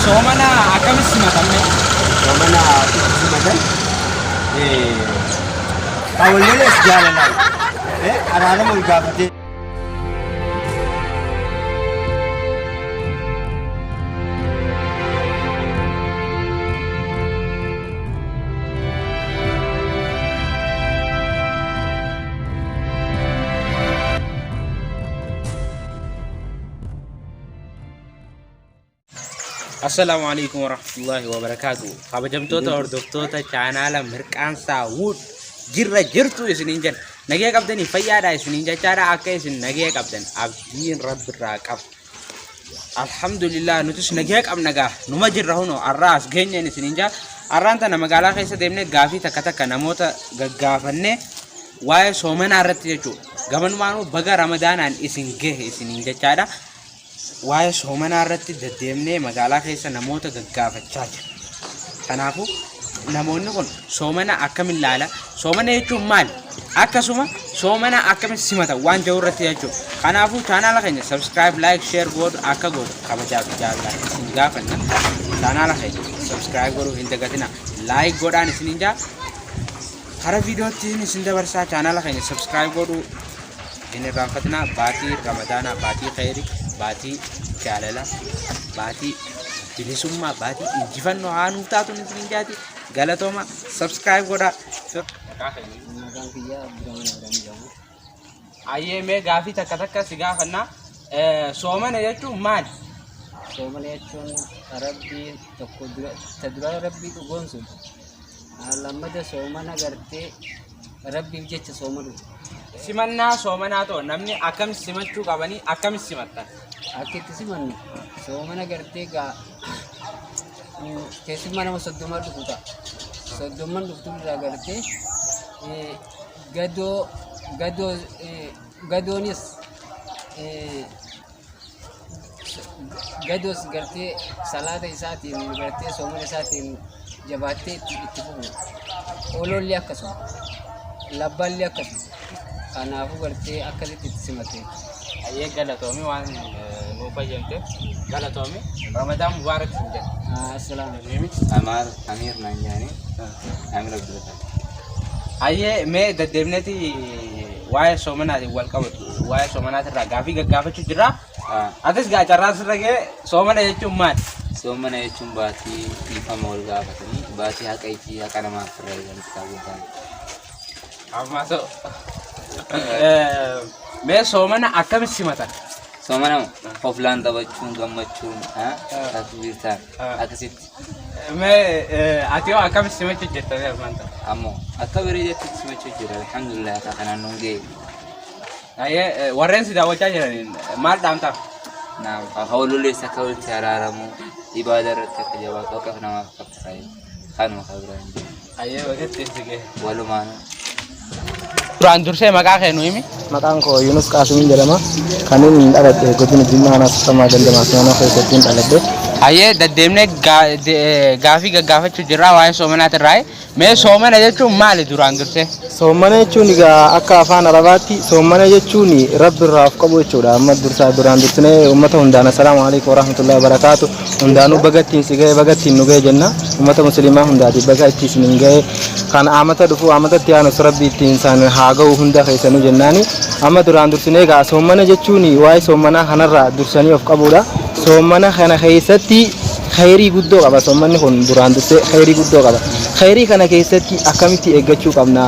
Soomana akkamitti simatamne? Soomana akkamitti simatan? Kan wal loles jaalalaan. Araarama wal gaafatee. Assalaamu alaikum warahmatullahi wabarakaatu. Kabajamtoota hordoftoota chaanaala Mirqaansaa Wood jirra jirtu isiniin jenna. Nagaya qabdanii fayyaadha isiniin jechaadha akka isin nagaya qabdan abdiin rabbirraa qaba. Alhamdulillah nutis nagaya qabna gaa numa jirra hunoo arraa as geenyeen isiniin jaa. Arraan tana magaalaa keessa deemnee gaafii takka takka namoota gaggaafannee waa'ee soomanaa irratti jechuudha. Gamanumaanuu baga ramadaanaan isin gahe isiniin jechaadha. Waa'ee soomanaa irratti deddeemnee magaalaa keessa namoota gaggaafachaa jira. Kanaafuu namoonni kun soomana akkamiin ilaala? Soomana jechuun maali? Akkasuma soomana akkamiin simata waan jiru irratti jechuudha. Kanaafuu chaanaala keenya subscribe, like, share godhu akka gootu kabajaa fi jaalalaa isin gaafanna. Chaanaala keenya subscribe godhuu hin dagatina. Like godhaan isiniin jaa. Karaa viidiyootti isin dabarsaa chaanaala keenya subscribe godhuu hin irraanfatinaa. Baatii Ramadaanaa, baatii khayrii, baatii jaalala, baatii bilisummaa, baatii injifannoo haa nuuf taatu isiniin jaati. Galatooma subscribe godhaa. Maqaan kiyya Abdurrahman Ibrahim jedhama. Ayyee mee gaafii takka takka si gaafannaa. Soomana jechuun maali? Soomana jechuun rabbii tokko dura ta dura rabbii dhugoomsu lammata soomana gartee rabbiif jecha soomanu. Simannaa soomanaa ta'u namni akkam simachuu qabanii akkam simattan? Akka itti simannu soomana gartee gaa keessummaa nama 30 dhufu ta'a. Soddomman dhuftu irraa gartee gadoo gadoo gadoonis gadoos gartee salaata isaatiin gartee soomana isaatiin jabaattee itti fufu. Ololli akkasuma. Labbaalli akkasuma. Kanaafuu gartee akkasitti itti simatte. Ayyee galatoomi waan nuu fayyamteef galatoomi. Ramadaan mubaarak sin jedha. Assalaamu. Amaar Amiir naan jedhanii Amiir Abdulfatah. Ayyee mee deddeebineti waa'ee soomanaatiin wal qabatu waa'ee soomanaatirraa gaafii gaggaafachuu jirra. Atis gaa carraan sirra ga'e soomana jechuun maali? Soomana jechuun baatii dhiifama wal gaafatanii baatii haqa ifii haqa namaaf irra eegan xiqqaa guddaan. Ammaa so. Mee soomana akkamitti simatan? Soomana hoflaan taphachuun gammachuun takbiirtaan akkasitti. Mee ati hoo akkamitti simachuu jirta mee ammaan tana? Ammoo akka bareedaatti simachuu jira alhamdulillah akka kanaan nuun ga'e. Ayyee warreen si daawwachaa jiraniin maal dhaamtaaf? Naam hawlulees akka walitti araaramu ibaada irratti akka jabaatu akka namaaf qabsaa'e kanuma kan biraa hin jiru. Ayyee bakka si ga'e. Walumaanuu. Duraan dursee maqaa kee nu himi. Maqaan koo Yunus Qaasimiin jedhama. Kan inni dhaladhe godina Jimmaa aanaa Sassamaa ganda Maasinaanoo keessatti dhaladhe. Ayyee deddeemnee gaafii gaggaafachuu jirra waa'ee soomanaatirraa. Mee soomana jechuun maali duraan dursee? Soomana jechuun egaa akka afaan Arabaatti soomana jechuun rabbi irraa of qabu jechuudha. Amma dursaa duraan dursinee uummata hundaan assalaamu alaikum warahmatullahi wabarakaatu. Hundaanuu baga ittiin si ga'e baga ittiin nu ga'e jenna. Uummata musliimaa hundaatiif baga ittiin isin ga'e. Kan amata dhufu amata itti aanus rabbi ittiin isaan haa ga'u hunda keessanuu jennaani. Amma duraan dursinee egaa soomana jechuun waa'ee soomanaa kanarraa dursanii of qabuudha. Soomana kana keessatti khayrii guddoo qaba. Soommanni kun duraan dursee khayrii guddoo qaba. Khayrii kana keessatti akkamitti eeggachuu qabna?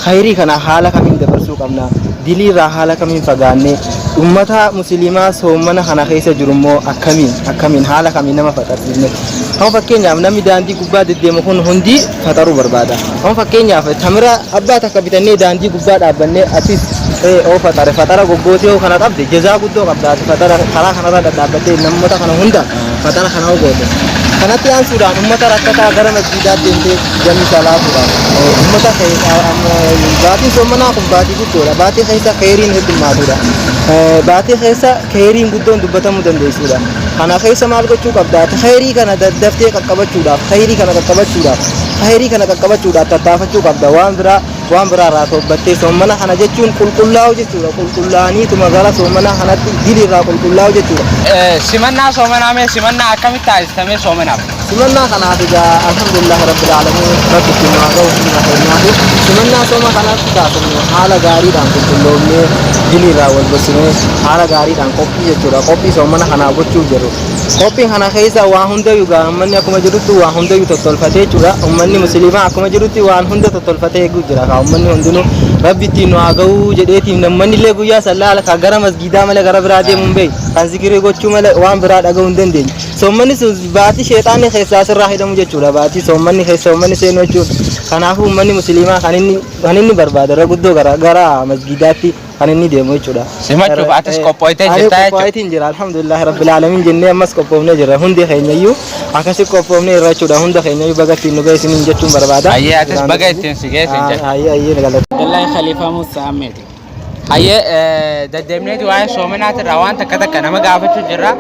Khayrii kana haala kamiin dabarsuu qabna? Dilii irraa haala kamiin fagaannee? Ummata musliimaa soommana kana keessa jiru immoo akkamiin akkamiin haala kamiin nama faxarsiifne? Amma fakkeenyaaf namni daandii gubbaa deddeemu kun hundi faxaruu barbaada. Amma fakkeenyaaf tamira abbaa takka bitannee daandii gubbaa dhaabbannee atis oo faxare faxara goggootee yoo kana qabde jazaa guddoo qabda ati faxara karaa kanarra dhadhaabbattee namoota kana hunda faxara kana goote. Kanatti aansuudhaan uummata rakkataa gara masjiidaa deemtee jamii salaatuudhaan uummata baatiin soomanaa kun baatii guddoodha. Baatii keessa kheyriin heddummaatudha. Baatii keessa kheyriin guddoon dubbatamuu dandeessudha. Kana keessa maal gochuu qabda? Ati kheyrii kana daddaftee qaqqabachuudhaaf, kheyrii kana qaqqabachuudhaaf, kheyrii kana qaqqabachuudhaaf tattaafachuu qabda. Waan biraa Waan biraa irraa toobbattee soommana kana jechuun qulqullaa'u jechuudha. Qulqullaa'aniituma gara soomana kanatti dili irraa qulqullaa'u jechuudha. Simannaa soomanaa mee simannaa akkamitti taasifamee soomanaaf? Simannaa kanaaf egaa alhamdulillah rabbil aalamiin rabbi ittiin nu haa ga'u hunda keenyaafu. Simannaa sooma kanaatti taasifnu haala gaariidhaan qulqulloofnee dilii irraa wal gorsinee haala gaariidhaan qophii jechuudha. Qophii soomana kanaa gochuuf jedhu. Qophii kana keessa waa hundayyuu gaa uummanni akkuma jirutti waa hundayyuu tottolfatee jechuudha. Uummanni musliimaa akkuma jirutti waan hunda tottolfatee eeguu jira. Kaa uummanni hundinuu rabbi ittiin nu haa ga'uu jedheetiin uummanni illee guyyaa san laala kaa gara masgiidaa malee gara biraa deemuu hin beeku. Kan zikirii gochuu malee waan biraa dhaga'uu hin dandeenye. Soommanni sun baatii sheexaanni keessaa asirraa hidhamu jechuudha. Baatii soommanni keessa soommanni seenu jechuudha. Kanaafuu uummanni musliimaa kan inni barbaadu irra guddoo gara masgiidaatti kan inni deemu jechuudha. Simachuuf atis qophooytee Ani jirta jechuudha. Qophaa'eetiin jira, alhamdulillah rabbil aalamiin jennee ammas qophoofnee jirra. Hundi keenya iyyuu akkasi qophoofnee irra jechuudha. Hunda keenya iyyuu baga ittiin nu ga'e isiniin jechuun barbaada. Ayyee, atis baga ittiin si ga'e siin jedha. Ayyee, ayyee, galata. Abdullahi Khalifa Musa Ahmed. Hayyee, deddeemneeti waa'ee soomanaatirraa waan takka takka nama gaafachuu jirra.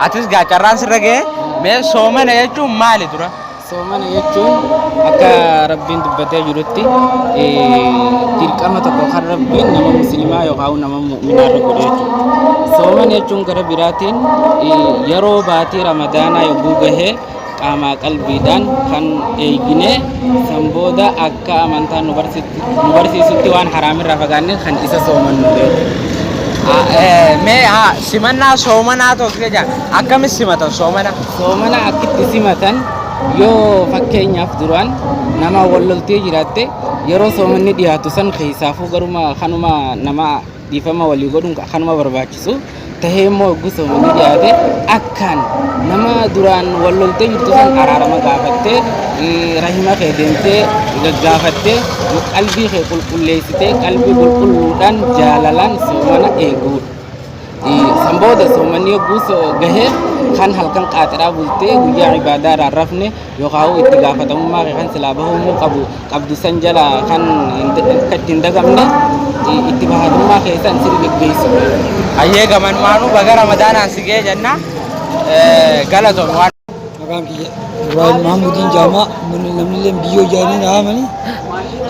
Atis gaa carraan sirra ga'e, mee soomana jechuun maali dura? Soomana jechuun akka Rabbiin dubbatee jirutti dirqama tokko kan Rabbiin nama musliimaa yookaan nama mu'minaa irra godhe jechuudha. Soomana jechuun gara biraatiin yeroo baatii Ramadaanaa yogguu gahee qaamaa qalbiidhaan kan eeginee san booda akka amantaan nu barsiisutti waan haraamirraa fagaanne kan isa soomannu jechuudha. Mee haa simannaa soomanaa tokko jedha, akkamis simatan soomana? Soomana akkitti simatan, yoo fakkeenyaaf duraan nama wal loltee jiraatte, yeroo soomanni dhiyaatu san keessaafuu garuma kanuma nama dhiifama walii godhuun kanuma barbaachisu tahee immoo yogguu soomanni dhiyaate akkaan nama duraan wal loltee jirtu san araarama gaafattee, rahima kee deemtee gaggaafattee, qalbii kee qulqulleessitee, qalbii qulqulluudhaan jaalalaan soomana eeguudha. San booda soomanni yogguu gahee kan halkan qaaxiraa bultee guyyaa ibaadaa irraa rafne yookaan itti gaafatamummaa kee kan silaa bahuu qabu qabdu san jala kan akka itti hin dagamne itti gaafatamummaa keessan sirri geggeessu. Hayyee, gamanumaanuu baga Ramadaanaan si ga'e jenna, galatoon waan. Maqaan kiyya Ibrahim Mahamudiin Jaamaa, namni illee biyyoo jaanii na haamani,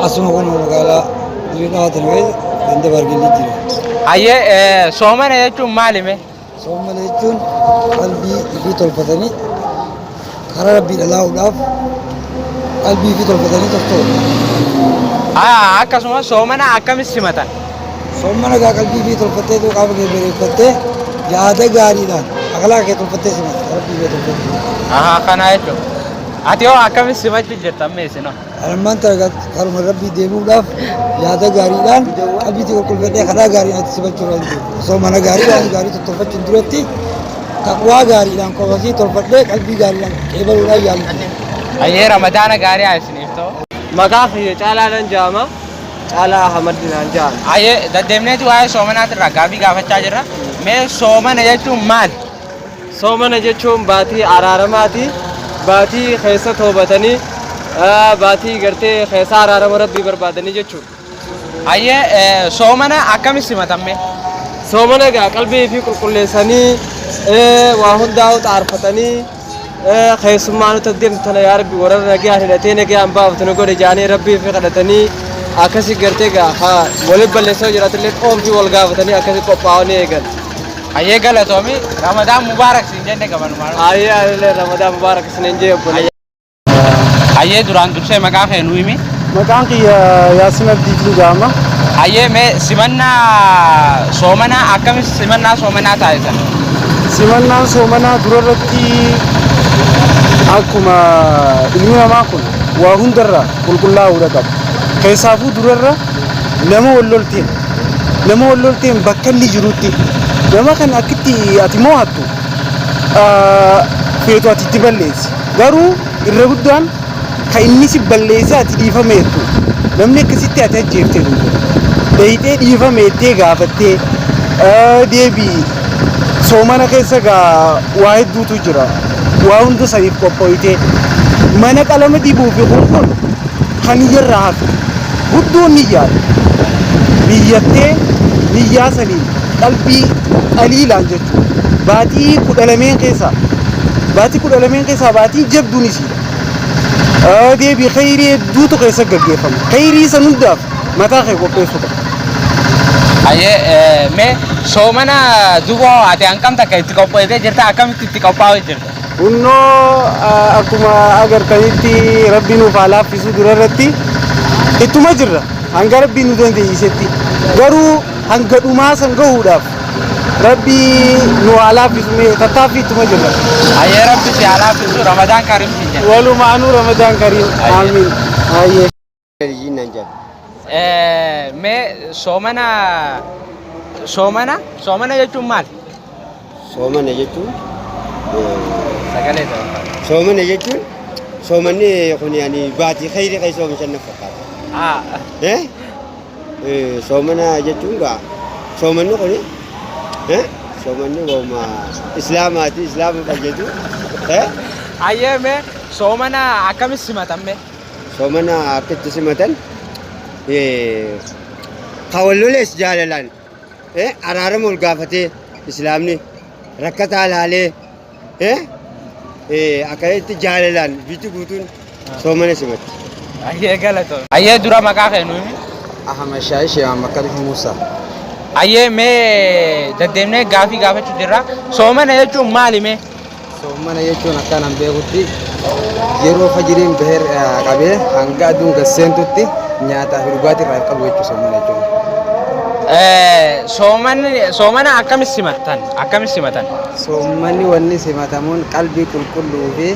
asuma kun magaalaa Dirree Dhawaa tana keessa ganda Baargellee jira. Hayyee, soomana jechuun maali mee? Soomana jechuun qalbii ifii tolfatanii karaa Rabbii dhalaa'uudhaaf qalbii ifii tolfatanii tokko. Haa, akkasumas soomana akkamis simatan? Soomana gaa qalbii ifii tolfattee qaama kee bareeffattee yaada gaariidhaan akhlaaqa kee tolfattee simatta, Rabbii kee tolfattee. Ahaa, kana jechuudha. Ati hoo akkamis simachuu jirta amma isinoo? Armaan tana karuma Rabbii deemuudhaaf yaada gaariidhaan qalbii qulqulfadhee karaa gaariidhaan itti simachuudhaan jiru. Osoo mana gaariidhaan gaarii tottolfachuun duratti taqwaa gaariidhaan qofasii tolfadhee qalbii gaariidhaan qeebaluudhaan yaalu. Hayyee, Ramadaana gaarii haa isiniif ta'u. Maqaa kiyya Caalaa nan jaama. Caalaa Ahmad naan jaama. Hayyee, deddeemneeti waa'ee soomanaatirraa gaafii gaafachaa jirra. Mee soomana jechuun maali? Soomana jechuun baatii araaramaati. Baatii keessa toobatanii, baatii gartee keessa araarama Rabbii barbaadanii jechuudha. Hayyee, soomana akkamis simatan mee? Soomana egaa qalbii fi qulqulleessanii, waa hundaa'u xaarfatanii, keessummaa nuti deemtu tana yaa Rabbi warra nagayaan hidhatee nagayaan baafatu nu godhe jaanii Rabbii fi kadhatanii, akkasi gartee egaa waliin balleessoo jiraatillee qoomfii wal gaafatanii akkasi qophaa'anii eegan. Hayyee, galatoomi, Ramadaan mubaarak siin jenne gamanumaan. Hayyee, anillee Ramadaan mubaarak isiniin jee, obboleeyyan. Hayyee, duraan dursee maqaa kee nu himi. Maqaan kiyya Yaasin Abdiituu jedhama. Hayyee, mee simannaa soomanaa akkamis simannaa soomanaa taasisan? Simannaan soomanaa durarratti akkuma ilmi namaa kun waa hundarraa qulqullaa'uudha qaba. Keessaafuu durarra nama wal lolteen bakka inni jirutti nama kan akkitti ati mo'attu feetu ati itti balleessi. Garuu irra guddaan kan inni si balleesse ati dhiifameettu namni akkasitti ati ajjeefte dheeyxee dhiifameettee gaafattee deebii. Soomana keessa gaa waa hedduutu jira. Waa hunda saniif qophooytee mana qalama dibuu fi kun kan iyyarraa hafe guddoon niyyaadha. Niyyattee niyyaa saniin qalbii qaliilaan jechuudha. Baatii 12 keessaa baatii 12 keessaa baatii jabduun isiidha. Deebii khayrii hedduutu keessa gaggeeffama. Khayrii san hundaaf mataa kee qopheessuu qabda. Hayyee mee soomana duboo ati hangam takka itti qopheessee jirta akkamitti itti qophaa'uu jirta? Kunnoo akkuma agartanitti rabbi nuuf haa laaffisuu dura irratti ittuma jirra hanga rabbi nu dandeessisetti garuu hanga dhumaa san gahuudhaaf rabbi nu haa laaffisu mee tattaaffii ittuma jirra. Hayyee rabbi si haa laaffisu Ramadaan Kariim siin jenna. Walumaanuu Ramadaan Kariim. Aamiin. Hayyee. Mee soomana soomana soomana jechuun maali? Soomana jechuun Sagalee ta'u. Soomana jechuun soomanni kun yani baatii khayrii keessa oomishan na fakkaata. Eh? Soomana jechuun gaa soomanni kun soomanni wauma islaamaati islaama fayyadu. Eh? Hayyee mee soomana akkamitti simatan mee? Soomana akka itti simatan ka wal lolees jaalalaan araarama ol gaafatee islaamni rakkataa laalee akkasitti jaalalaan biyyi guutuun soomana simatti. Hayyee galatoom. Hayyee dura maqaa kee nu himi. Ahmad Shaayii Sheemaan Makkaliif Muusaa. Hayyee mee deddeemnee gaafii gaafachuu jirra. Soomana jechuun maali mee? Soomana jechuun akka anan beekutti yeroo fajiriin bahee qabee hanga aduun gad seentutti nyaataa fi dhugaatii irraa qabu jechuudha soomana jechuun. Soomanni soomana akkamitti simattan? Akkamitti simatan? Soommanni wanni simatamuun qalbii qulqulluu fi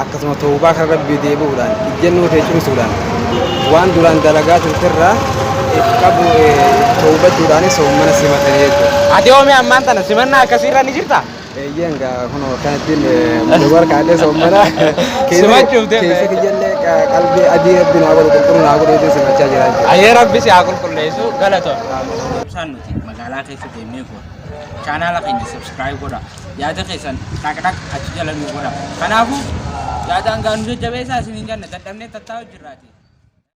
akkasuma tawbaa karaa Rabbii deebi'uudhaan ijjannoo tee cimsuudhaan waan duraan dalagaa turterraa if qabu tawbachuudhaan soommana simatanii jechuudha. Ati hoo mee ammaan tana simannaa akkasiirra ni jirtaa? Eeyyeen gaa kunoo akkanattiin dubar kaadhee soommana Simachuuf deeme. Keessa kiyyallee qalbii adii rabbi naa godhu qulqulluu naa godhu jechuun simachaa jira jechuudha. Ayyee rabbi si haa qulqulleessu galatoom. Ibsaan nuti magaalaa keessa deemnee goona. Chaanaala keenya subscribe godha. Yaada keessan dhaq dhaq achi jala nu godha. Kanaafuu yaadaan gaa nu jajjabeessaa isiniin jenna dadhabnee tattaa'u jirraati.